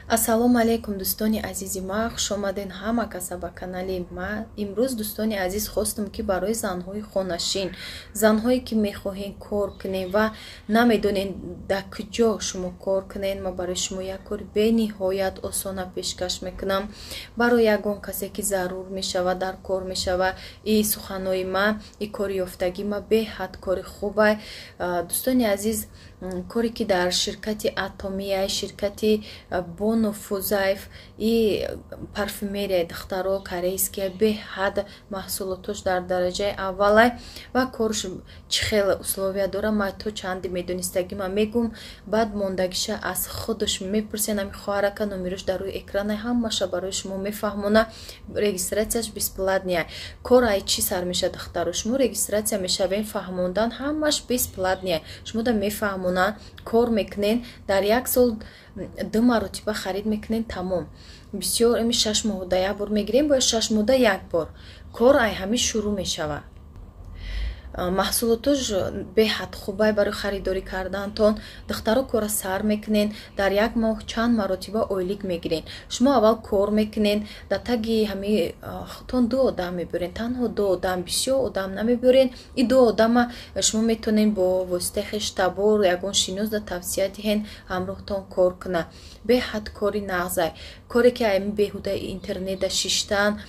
Ассалому алайкум, дӯстони азизи ма, хушомаден ҳама каса ба канали ма. Имрӯз, дӯстони азиз, хостум, ки барои занҳои хонашин, занҳое ки мехоҳен кор кунен ва намедонен, дар куҷо шумо кор кунен, ма барои шумо як кори бениҳоят осона пешкаш мекунам. Барои ягон касе ки зарур мешава, дар кор мешава и суханои ма, и кори ёфтагӣ ма беҳад кори хубай. Дӯстони азиз, коре ки дар ширкати Атомия, ширкати бонуфузаев и парфюмерияи, духтаро, корейския, беҳад маҳсулотош дар дараҷаи аввалай ва корш чӣ хел условия дора, ма то чанде медонистагӣ ма мегум, баъд мондагиша аз худаш мепурсен. Ами хоҳарака номерош дар рӯи экрана, ҳамаша барои шумо мефаҳмона. Регистрацияш бесплатный. Кор ай чӣ сар меша, духтаро? Шумо регистрация мешавен, фаҳмондан ҳамаш бесплатный, шумо да мефаҳмона, кор мекунен, дар як сол ду маротиба харид мекунен, тамом. Бисёр ами 6 моҳда як бор мегирем, бояд 6 моҳда як бор. Кор ай ҳами шурӯъ мешавад. Маҳсулотош беҳад хубай барои харидорӣ кардантон. Духтаро, кора сар мекунен, дар як моҳ чанд маротиба ойлик мегирен. Шумо аввал кор мекунен, дар таги ҳами худтон ду одам мебиёрен, танҳо ду одам, бисёр одам намебиёрен. И ду одама шумо метавонен бо воситаи хештабор, ягон шинос да тавсия диҳен, ҳамроҳтон кор куна. Беҳад кори нағзай, коре ки ами беҳуда интернета шиштан,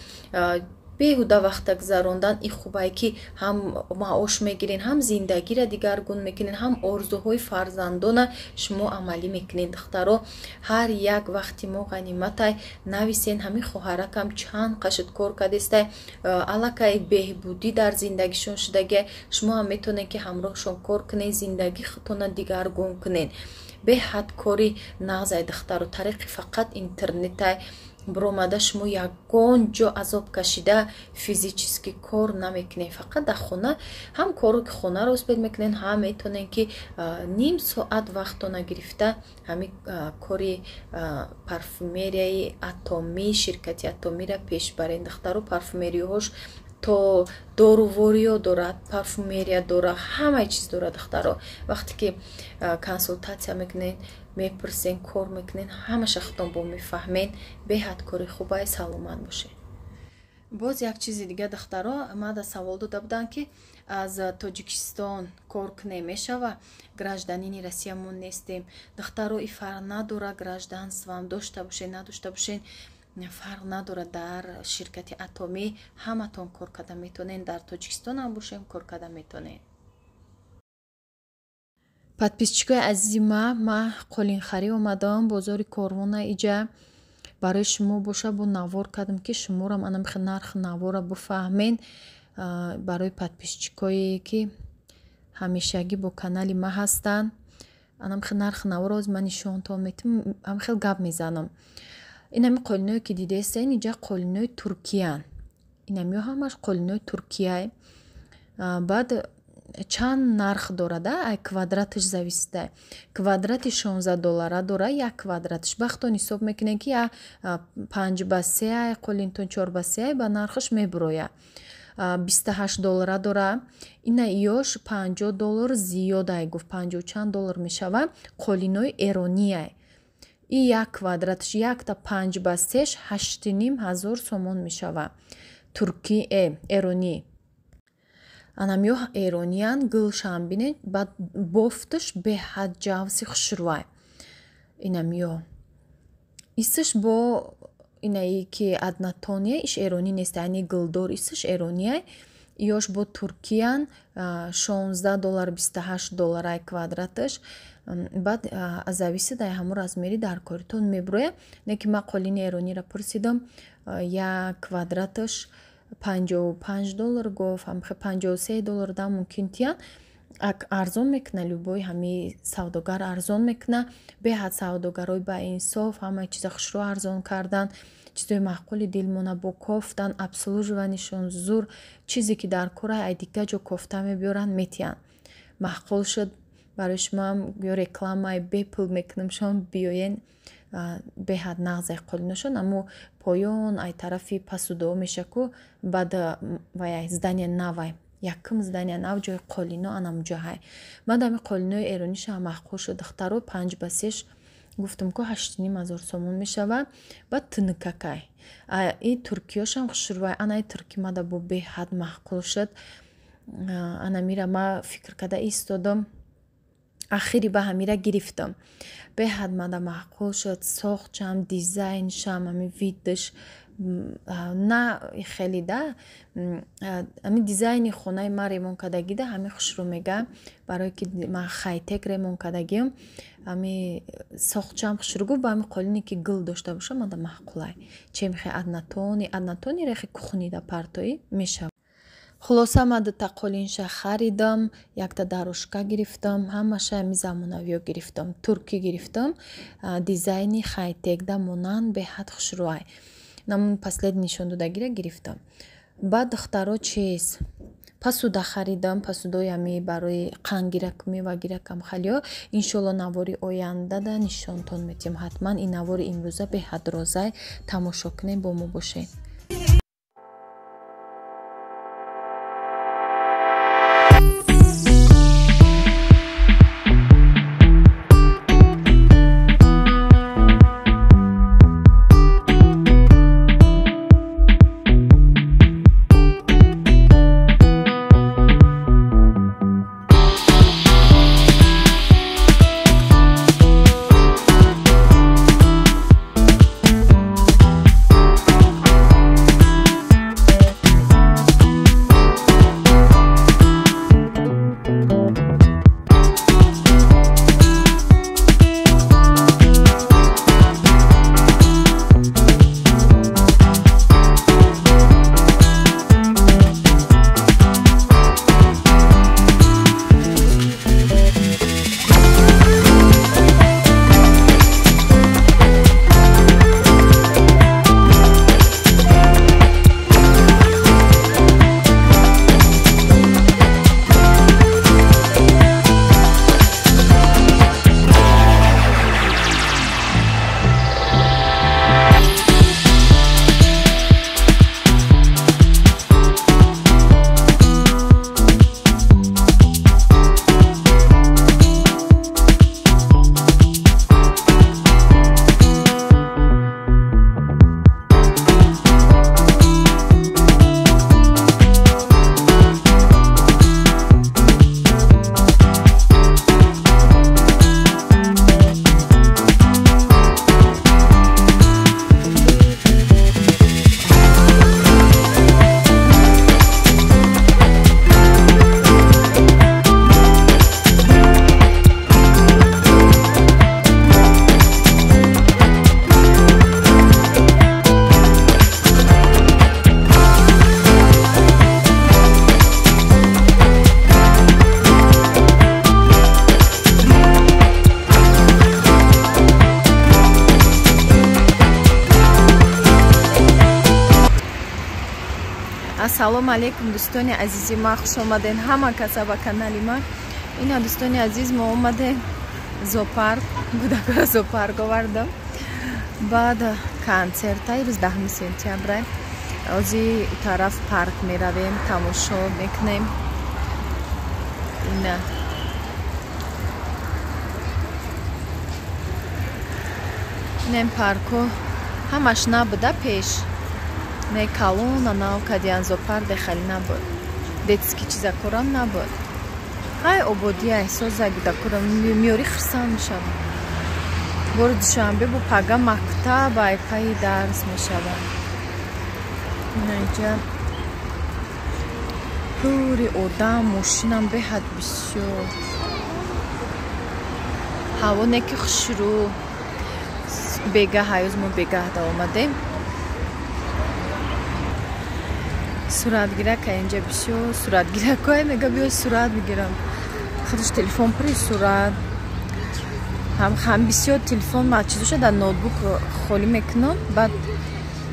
беҳуда вақта гузарондан, и хубае ки ҳам маош мегирен, ҳам зиндагиро дигаргун мекунен, ҳам орзуҳои фарзандона шумо амалӣ мекунен. Духтаро, ҳар як вақти мо ғаниматай. Нависен, ҳамин хоҳаракам чанд қашд кор кардестай, аллакай беҳбудӣ дар зиндагишон шудагия. Шумо ҳам метавонед, ки ҳамроҳшон кор кунед, зиндагӣ худтона дигаргун кунед. Беҳад кори нағзай, духтаро, тариқи фақат интернетай биромада. Шумо ягон ҷо азоб кашида физически кор намекунед, фақат дар хона ҳам кору ки хонаро успеть мекунед, ҳам метавонед, ки ним соат вақтона гирифта ҳамин кори парфюмерияи Атомӣ, ширкати Атомиро пеш баред. Духтаро, парфюмериҳош то дорувориё дорад, парфюмерия дорад, ҳамаи чиз дорад. Духтаро, вақте ки консултатсия мекунед, мепурсен, кор мекунед, ҳамаша худтон бо мефаҳмед. Беҳад кори хубай, саломат бошед. Боз як чизи дига, духтаро, мада савол дода буданд, ки аз Тоҷикистон кор кунем мешава, гражданини Россия мо нестем. Духтаро, и фарқ надора, гражданствам дошта бошед, надошта бошед, фарқ надорад. Дар ширкати Атомӣ ҳаматон кор карда метавонед, дар Тоҷикистон ҳам бошем, кор карда метавонед. Подписчикои азизи ма, ма қолинхарӣ омадам бозори Корвона. Иҷа барои шумо боша бо навор кардам, ки шуморам анамихе нархи навора бифаҳмен. Барои подписчикое ки ҳамешагӣ бо канали ма ҳастанд, анамихе нархи наворо оз ман нишонтон метим, ҳамихел гап мезанам. Инами қолиное ки дидестен, инҷа қолинои туркиян, инамиё ҳамаш қолинои туркияй. Баъд чанд нарх дорад, ай квадраташ зависит. Квадрати 16 доллара дора як квадраташ. Бахтон ҳисоб мекунем, ки я 5 ба 3 ай қолинтон, 4 ба 3 ай, ба нархаш мебурояд. 28 доллара дора ина, иёш 50 доллар зиёд ай гуфт, панҷоҳу чанд доллар мешавад. Қолинои эрониай и як квадраташ, якта 5 ба 3-ш 8,5 ҳазор сомон мешавад. Турки, эронӣ, анамё эрониян. Гулшам бинед, баъд бофташ беҳад ҷавси хушрӯай. Инамё исш бо инаи ки однотонный, иш эронӣ нест, яъне гулдор, исш эронияй. Ёш бо туркиян, 16 доллар, 28 долларай квадраташ. Баъд зависит ай ҳамон размери дар коритон мебурояд. Не ки ман қолини эрониро пурсидам, як квадраташ 55 доллар гуфт, 53 доллар да мумкин тиян. Арзон мекуна, любой ҳами савдогар арзон мекуна. Беҳад савдогарои баинсоф, ҳамаи чиза хушрӯ арзон кардан, чизои маъқули дилмона бо кофтан, обслуживанишон зур, чизе ки дар кора, ай дига ҷо кофта мебиёранд, метиҳанд. Маъқул шуд барои шумоам, ё рекламаи бепул мекунам, шумо биёен. Беҳад нағзай қолиношон. Аммо поён ай тарафи пасудоо меша ку, баъд вай здания навай, якум здания нав, ҷои қолино анамуҷоҳай. Баъд ҳами қолинои эронишам маъқул шуд, духтаро, 5 ба 3-ш. Гуфтам ку 8,5 ҳазор сомон мешава. Баъд тунукакай. И туркиёшам хушрӯвай. Ана и турки мада бо беҳад маъқул шуд. Ана мира ма фикр карда истодам. Ахири ба ҳамира гирифтам. Беҳад мада маъқул шуд. Сохтшам, дизайншам, ҳами видаш на хеле да ҳами дизайни хонаи ман ремонт кардагида ҳами хушрӯ мега, барое ки ман хайтек ремонт кардагиам, ҳами сохтшам хушрӯ. Гуфт, ба ҳами қолине ки гул дошта боша мада маъқулай, чем хе однотонный. Однотонный рехи кухнида партоӣ мешавад. Хулоса, ман дута қолинша харидам, якта дорожка гирифтам, ҳамаша ҳами замонавиё гирифтам, туркӣ гирифтам, дизайни хайтекда монанд, беҳад хушрӯай. Намун последний нишон додагиро гирифтам. Баъд, духтаро, чиз, посуда харидам, посудои ҳами барои қандгирак, мевагиракам халиё. Иншолло, навори ояндада нишонтон метиҳам ҳатман. Ин навори имрӯза беҳад розай, тамошо кунед, бо мо бошед. Ассалому алайкум, дӯстони азизи ма, хуш омаден ҳама каса ба канали ма. Ина, дӯстони азиз, мо омадем зоопарк, кӯдакро зоопарк овардам. Баъд консерта ирӯз 10 сентябра. Ози тараф парк меравем, тамошо мекунем. Ина, инам парко ҳамаш набуда пеш, не, калона нав кадиян. Зоопарк дехали набуд, детский чизакорам набуд. Ҳай, ободия эҳсоза, кӯдакора меёри, хирсанд мешаванд. Бори душанбе бо пага мактаб, айпаи дарс мешаванд. Инаиҷа пури одам, мошинам беҳад бисёр. Ҳаво не ки хушрӯ, бегаҳ ҳаюз мо бегаҳда омадем. Суратгирака инҷа бисёр суратгиракое, мега биё сурат бигирам. Худаш телефон пури сурат, ҳам бисёр телефон ма чизоша дар ноутбук холӣ мекунам, баъд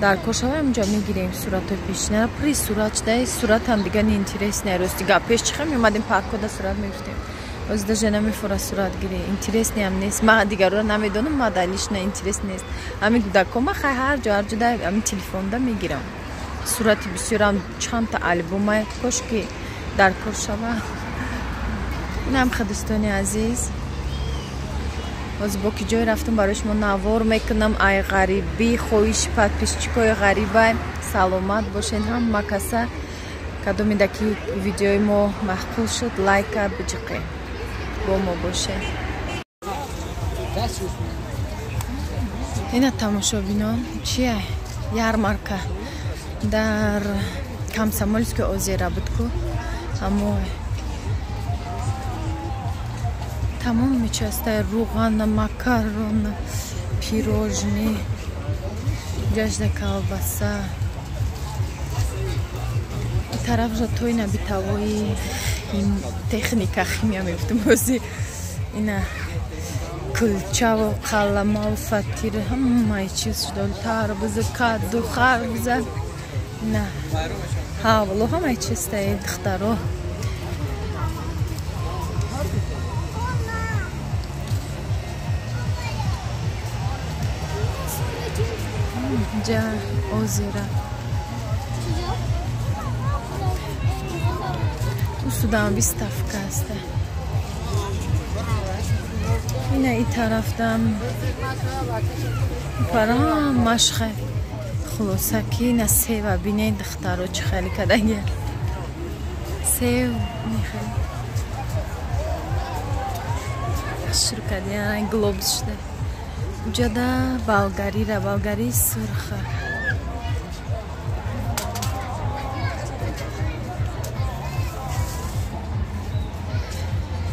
дар кор шава ҳамҷо мегирем суратҳои пешина. Пури сурат шуда, суратам дига неинтересный. Рости гап, пеш чихел меомадем паркода, сурат мегирифтем, ҳозир даже намефора суратгирӣ, интересный ам нест. Ма дигарро намедонам, ма да лично интерес нест. Ҳамин кӯдакома хай ҳар ҷо, ҳар ҷо ҳамин телефонда мегирам сурати бисёрам, чандта альбомай, кошки дар кор шава. Инам ха, дӯстони азиз, Ҳозир бо ки ҷой рафтам барои шумо навор мекунам. Ай ғарибӣ, хоҳиши подписчикои ғарибай. Саломат бошен ҳама каса. Кадомида ки видеои мо маъқул шуд, лайка биҷиқе. Бо мо бошен. Ина тамошобинон, чия? Ярмарка дар Комсомольское озеро буд ку. Аммо тамом мечастай руғана, макарона, пирожни, ҷажда колбаса. Тараф жа той набитавои техника химия мегуфтам ози. Ина кулчаву қаламаву фатир ҳамаи чиз шуда. Тарбуза, каду, харбуза. Ина ҳавло ҳамаи чиз таи духтаро. Ҷа озера. Усудам выставка аст. Ина и тарафдам парам машхе. Хулоса ки ина сева бинед духтаро чӣ хеле кадаги. Сев мехел. Шурӯъ кардия глобус шуда. Уҷада болгарира, болгари сурха.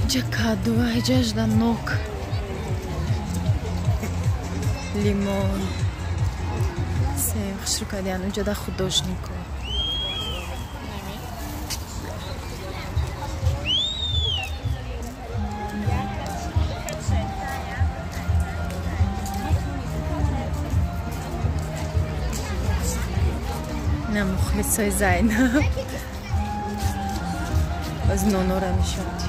Иҷа кадуа, иҷа нок, лимон, сев шурӯъ кардиян. Уҷада художнико. На мухлисои Зайнаб. Аз нонора мешавад.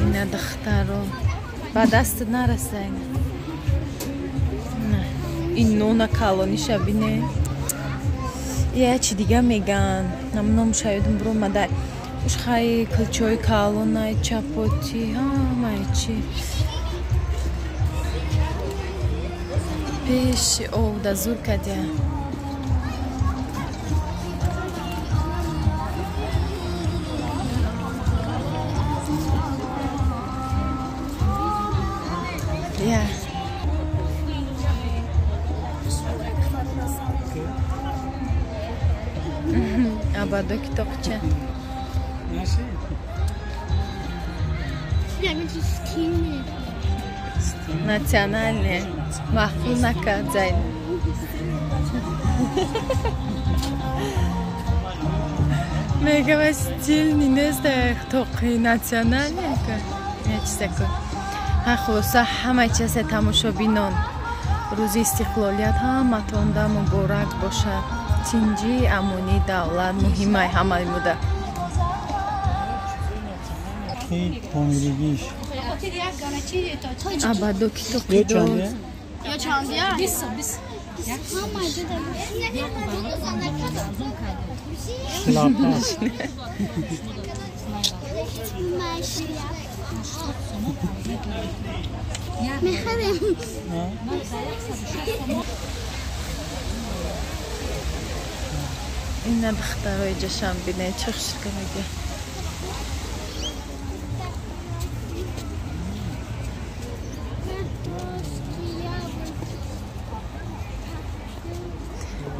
Ина духтаро ба даст нараса. Ин нона калониша бине. Я чи дига меган. Намномша ёдам буромада. Уш хай кулчои калонай, чапоти, ҳамаи чи. Пеши овда зур кардия. Я. Абадо китобча. Национальные. Маъқул накард Зайнаб. Мегава стильный нест, тоқи национальный. Чизако. Ҳа хулоса ҳамаи чизе тамошобинон. Рӯзи истиқлолият ҳаматонда муборак бошад. Тинҷӣ, амонии давлат муҳимай ҳамаи муда. Абадо китоби дод. Ина духтарои ҷашан бинед чӣ хушрӯ мега.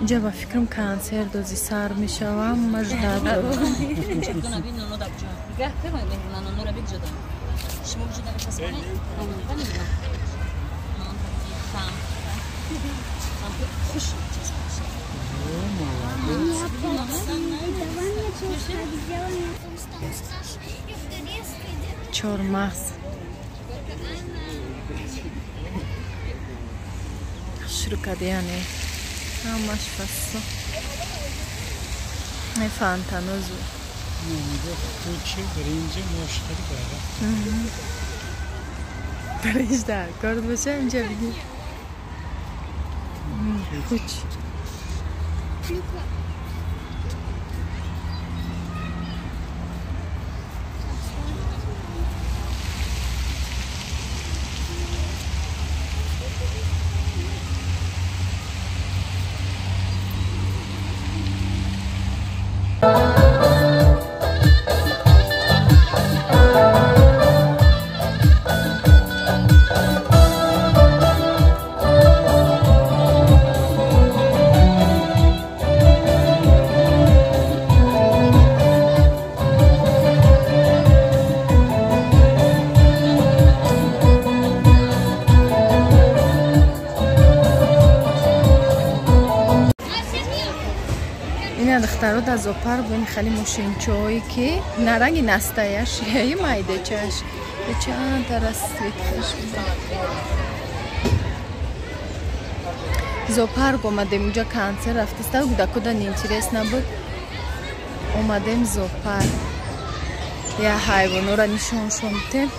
Инҷа ба фикрам консерт дози сар мешавам, мажда дорам. Чормағз. Шурӯъ кардияне. Ҳамаш фасо. Фонтанозу. Биринҷ дар кор боша инҷа бигир. Хуч. Духтаро дар зоопарк бо ин хеле мошинчаҳое ки наранги настаяш яи майдачаш чандта расцветкаш буда. Зоопарк омадем, инҷа консерт рафтаста, кӯдакода неинтерес набуд. Омадем зоопарк. Я ҳайвонора нишоншон дидем.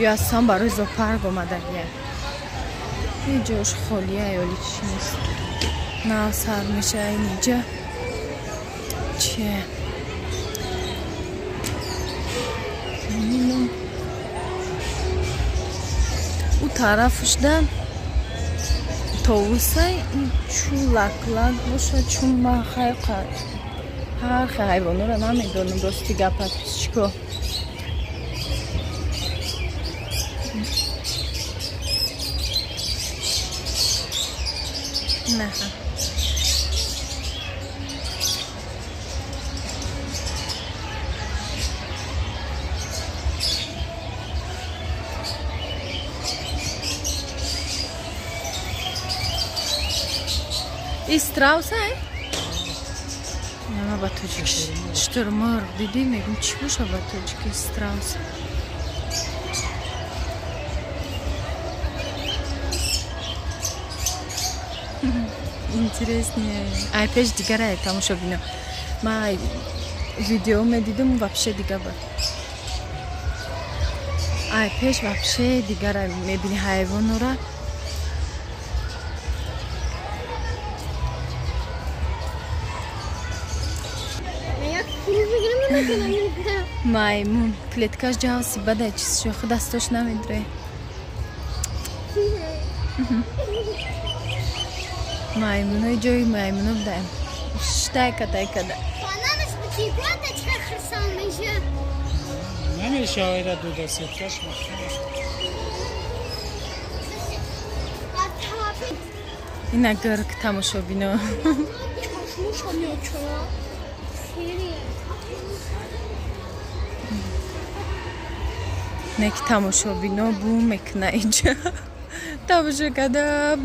Ё асосан барои зоопарк омадагия. Ҷош холия ёли чӣ нест. Нав сар меша инҷа. Че? У тарафушда товусай чу лак-лак боша, чун ман ҳар хел ҳайвонора намедонам, рости гапа чико. Наха. И страуса, е? Няма ба тоҷик штурмурғ дидӣ, мегум чӣ боша ба тоҷики страус. Интереснее. Ай пеш дигара е тамошобино. Ма видео медидум вообще дига ба. Ай пеш вообще дигара мебини ҳайвонора. Маймун клеткаш ҷавси бадай чизшо дастош намедре. Маймунои ҷои маймуно будаем. Штайка тайкада. Ина гирк тамошобино. Не ки тамошобино бу мекуна инҷа. Тамошо карда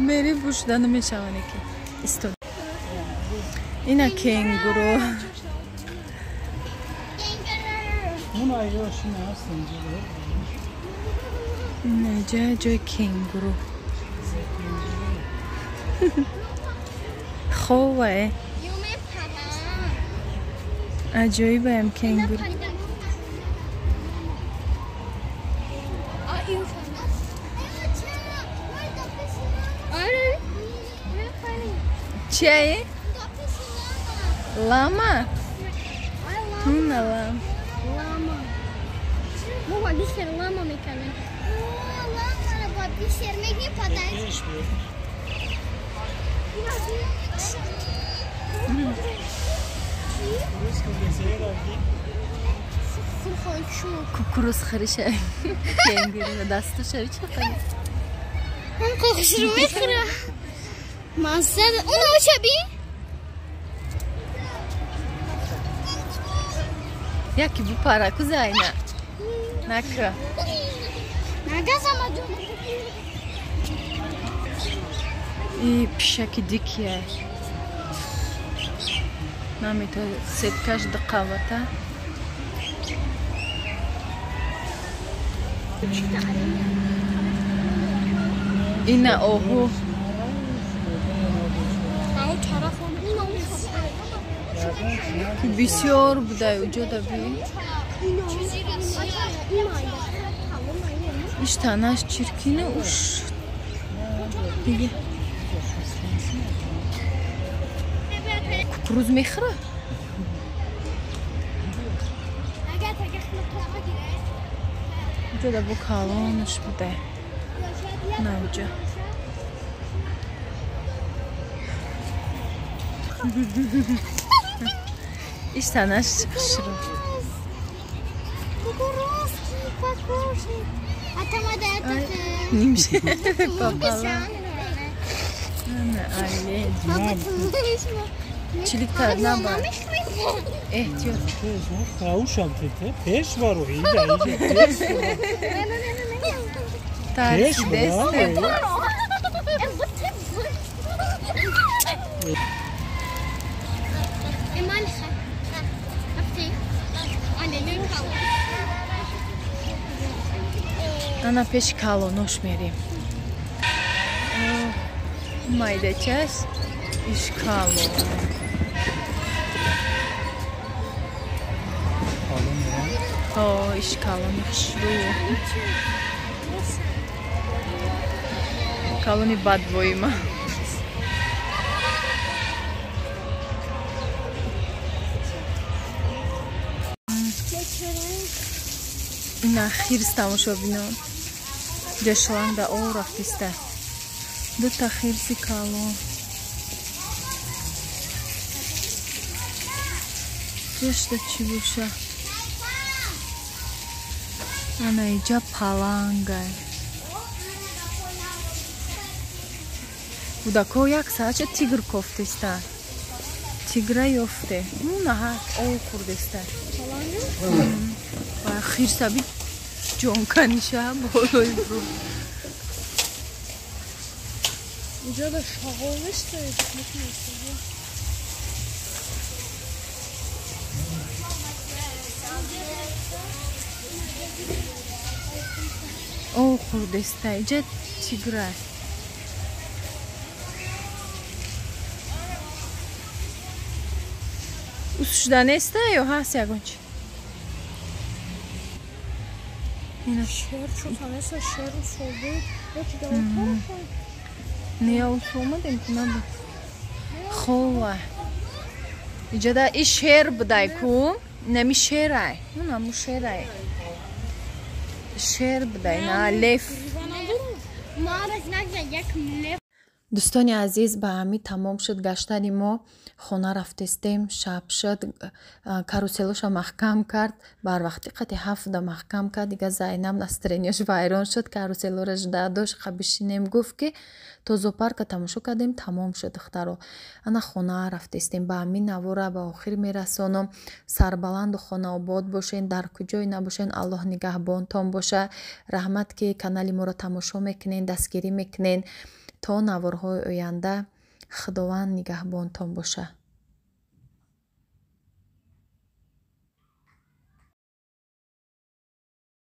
мери бу шуда намешава неки. Исто. Ина кенгуру. Инҷа ҷои кенгуру. Ховае. Аҷоибаем кенгуру. Чие? Лама? Ҳуна лама. Лама. Мо ба бисер лама мекунем. Ламаро ба бисер мегӣ падар. Кукуруз хӯриша. Кенгуру дасту шави чӣ хӯри? Ҳам қоқшро мехӯра. Мазза. Уна оча би? Яки бупара кузайна. Нака. Нагазама ҷон. И пишаки дикия. Намета сеткаш дақавата. Ина оҳу. Бисёр будай уҷода би. Иш танаш чиркина уш. Диге. Кукуруз мехӯра? Инҷода бо калонаш буда. На инҷа. Иш танаш хушрӯ. Кукурузки покушать. А там этот... Нимше попала. Ана олень. Чиликта наба. Эҳтиёт. Хаушам тете пеш баро ида ида. Пеш десте. Ана пеши калонош мерем. Майдачаш иш калон. О, иш калони хушрӯ. Калони бадбоима. Ина хирс тамошобинон. Ҷашланда о рафтиста. Дута хирси калон. Ҷашта чӣ боша? Ана иҷа палангай. Кӯдако як саатча тигр кофтеста. Тигра ёфте. Наҳак ов хӯрдеста. Хирсаби ҷонканиша болои рӯ. Иҷода шағол нест? Ов хӯрдеста. Иҷа тигра. Ус шуда неста ё ҳаст ягон чи? Шер чӯта неста, шер усобуд. Не, ус омадем ку набуд. Хова. Иҷода и шер будай ку? Нами шерай. Наму шерай. Шер будай, на лев. Дӯстони азиз, ба ҳамин тамом шуд гаштани мо. Хона рафтестем, шаб шуд, каруселоша маҳкам кард. Барвақти қати 7 маҳкам кард. Дига Зайнаб настроенияш вайрон шуд, каруселора жда дошт, бишинем гуфт ки то зоопарка тамошо кардем, тамом шуд духтаро. Ана хона рафтестем. Ба ҳамин навора ба охир мерасонам. Сарбаланду хонаобод бошен, дар куҷое набошен, Аллоҳ нигаҳбонтон боша. Раҳмат ки канали моро тамошо мекунен, дастгирӣ мекунен. То наворҳои оянда Худованд нигаҳбонтон боша.